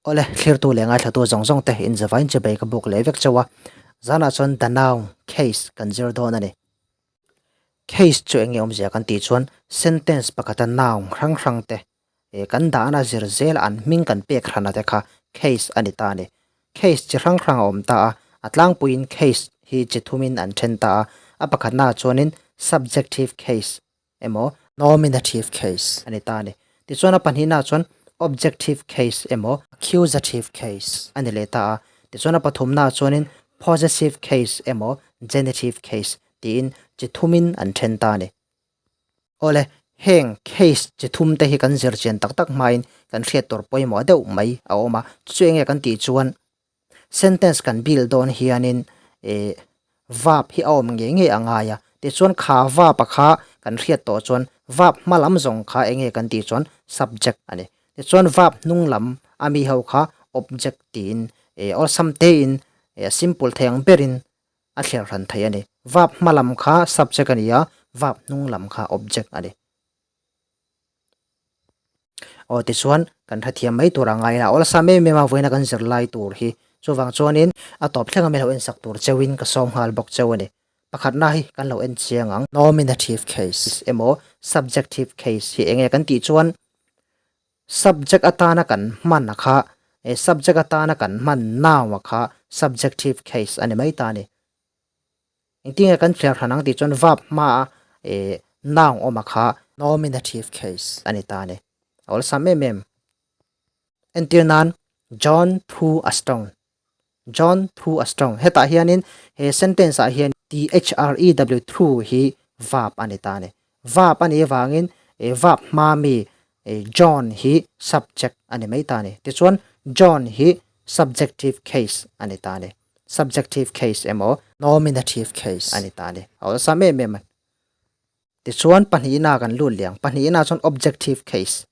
Awle, thlirtu leh ngaithlatu zawng zawng te inzavain chibei ka buk leh vek chauh a, zanah chuan the noun, case, kan zir dawn a ni. Case chu eng nge awmzia kan tih chuan sentence pakhata noun hrang hrang te kan dahna zir zel an hming kan pek hrana te kha case a ni ta a ni. Case chi hrang hrang a awm ta a, a tlangpuiin case hi chi thumin an then ta a, a pakhatnaah chuanin subjective case emaw nominative case a ni ta a ni. Tichuan a pahnihnaah chuan objective case emaw accusative case a ni leh ta a. Tichuan a pathumnaah chuanin possessive case emaw genitive case tiin chi thumin an then ta a ni. Awle, heng case chi thum te hi kan zir chian tak tak hmain kan hriat tur pawimawh deuh mai a awm a. Chu enge kan tih chuan Sentence kan build dawn hianin eh verb hi a awm ngei ngei a ngai a, tichuan kha verb a kha kan hriat tawh chuan verb hma lam zawng kha eng nge kan tih chuan subject a ni. Tichuan verb hnung lam a mi ho kha object tiin eh awlsam tein eh simple thei ang berin a thler hran thei a ni. Verb hma lam kha subject a ni a, verb hnung lam kha object a ni. Aw tichuan kan hrethiam mai tur a ngai a, awlsam em em a vawiina kan zir lai tur hi chuvang chuanin a tawp thleng a mi lo en sak tur cheuhin ka sawm nghal bawk cheu a ni. Pakhatna hi kan lo en chiang ang. Nominative case emaw subjective case hi enge kan tih chuan subject atana kan hman a kha subject atana kan hman noun a kha subjective case a ni mai ta a ni. Engtin nge kan thliar hran ang tih chuan verb hmaa eh noun awm a kha nominative case a ni ta a ni. A awlsam em em. Entir nan John threw a stone. John threw a stone. Hetah hianin he sentence ah hian t-h-r-e-w threw hi verb a ni ta a ni. Verb a nih avangin eh verb hmaa mi eh John hi subject a ni mai ta a ni. Tichuan John hi subjective case a ni ta a ni. Subjective case emaw nominative case a ni ta a ni. A awlsam em em a. Tichuan pahnihna kan lut leh ang. Pahnihna chuan objective case.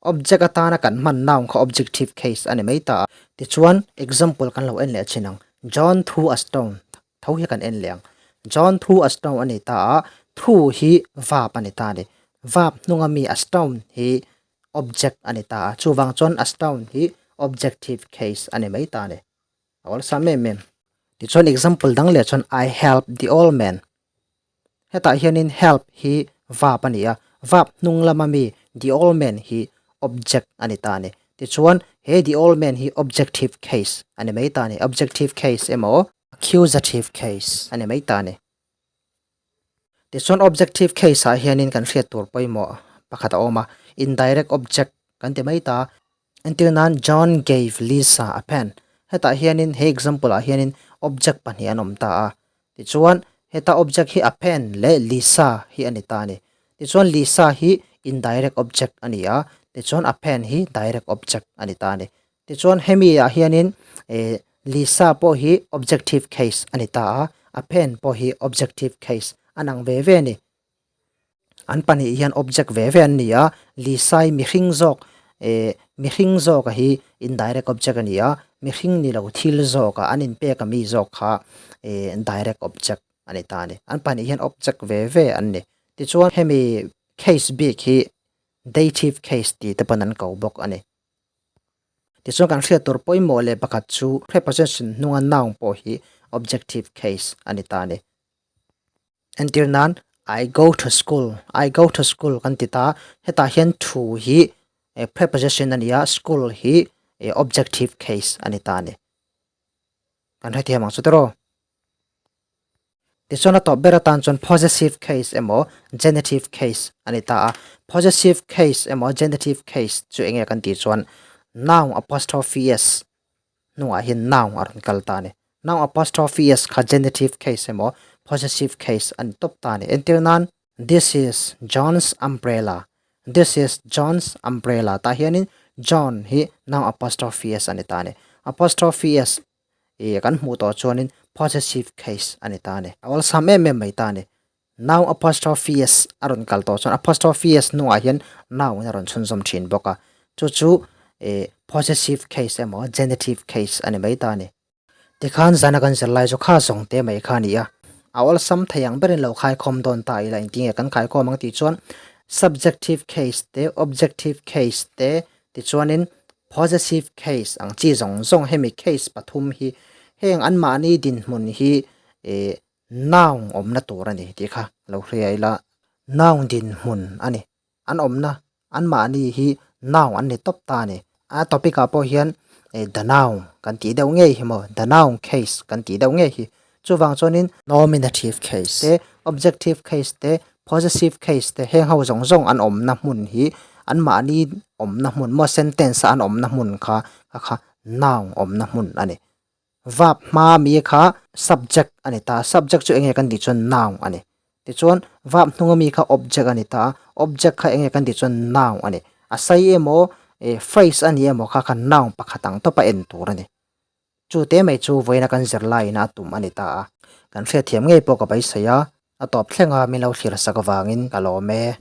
Object atana kan hman noun kha objective case a ni mai ta a. Tichuan example kan lo en leh chin ang. John threw a stone tho hi kan en leh ang. John threw a stone a ni ta a, threw hi verb a ni ta a ni. Verb hnunga mi a stone hi object a ni ta a. Chuvang chuan a stone hi objective case a ni mai ta a ni. A awlsam em em. Tichuan example dang leh chuan I help the old man. Hetah hianin help hi verb a ni a, verb hnung lama mi the old man hi object a ni ta a ni. Tichuan he the old man hi objective case a ni mai ta a ni. Objective case emaw accusative case a ni mai ta a ni. Tichuan objective case ah hianin kan hriat tur pawimawh pakhat a awm a, indirect object kan ti mai ta a. Entir nan John gave Lisa a pen. Hetah hianin he example ah hianin object pahnih an awm ta a. Tichuan heta object hi a pen leh Lisa hi a ni ta a ni. Tichuan Lisa hi indirect object a ni a, tichuan a pen hi direct object a ni ta a ni. Tichuan hemi ah hianin eh Lisa pawh hi objective case a ni ta a, a pen pawh hi objective case a nang ve ve a ni. An pahnih hian object ve ve an ni a, Lisai mihring zawk eh mihring zawka hi indirect object a ni a, mihring ni lo thil zawka an inpek a mi zawk kha eh direct object a ni ta a ni. An pahnih hian object ve ve an ni. Tichuan hemi case bik hi dative case tih te pawn an ko bawk a ni. Tichuan kan hriat tur pawimawh leh pakhat chu preposition hnunga noun pawh hi objective case a ni ta a ni. Entir nan, I go to school, I go to school kan ti ta. Hetah hian thu hi preposition a ni a, school hi objective case a ni ta a ni. Kan hrethiam ang chu tiraw? Tichuan a tawp ber atan chuan possessive case emaw genitive case a ni ta a. Possessive case emaw genitive case chu eng nge kan tih chuan noun apostrophe s hnungah hian noun a rawn kal ta a ni. Noun apostrophe s kha genitive case emaw possessive case a ni tawp ta a ni. Entir nan, This is John's umbrella, This is John's umbrella tah hianin John hi noun apostrophe s a ni ta a ni. Apostrophe s ih kan hmuh tawh chuanin possessive case a ni ta a ni. A awlsam em em mai ta a ni. Noun apostrophe s a rawn kal tawh chuan apostrophe s hnungah hian noun in a rawn chhunzawm thin bawk a, chu chu eh possessive case emaw genitive case a ni mai ta a ni. Tikhan zana kan zir lai chu kha zawng te mai kha a ni a, a awlsam thei ang berin lo khaikhawm dawn ta ila engtinge kan khaikhawm ang tih chuan subjective case te objective case te tichuanin. Possessive case ang chi zawng zawng hemi case pathum hi heng anmahni dinhmun hi eh noun awmna tur a ni tih kha lo hria ila. Noun dinhmun a ni. An awmna anmahni hi noun an ni tawp ta a ni. A topic ah pawh hian eh the noun kan tih deuh ngei hi maw the noun case kan tih deuh ngei hi. Chuvang chuanin nominative case te, objective case te, possessive case te heng ho zawng zawng an awmna hmun hi anmahni awmna hmun maw sentence a an awmna hmun kha kha kha noun awmna hmun a ni. Verb hma mi kha subject a ni ta, subject chu enge kan tih chuan noun a ni. Tichuan verb hnunga mi kha object a ni ta a, object kha enge kan tih chuan noun a ni. A sai emaw eh phrase a ni emaw kha kha noun pakhat ang tawpa en tur a ni. Chu te mai chu vawiina kan zirlaiin a tum a ni ta a. Kan hriatthiam ngei pawh ka beisei a, a tawp thlenga min lo thlir sak avangin ka lawm e.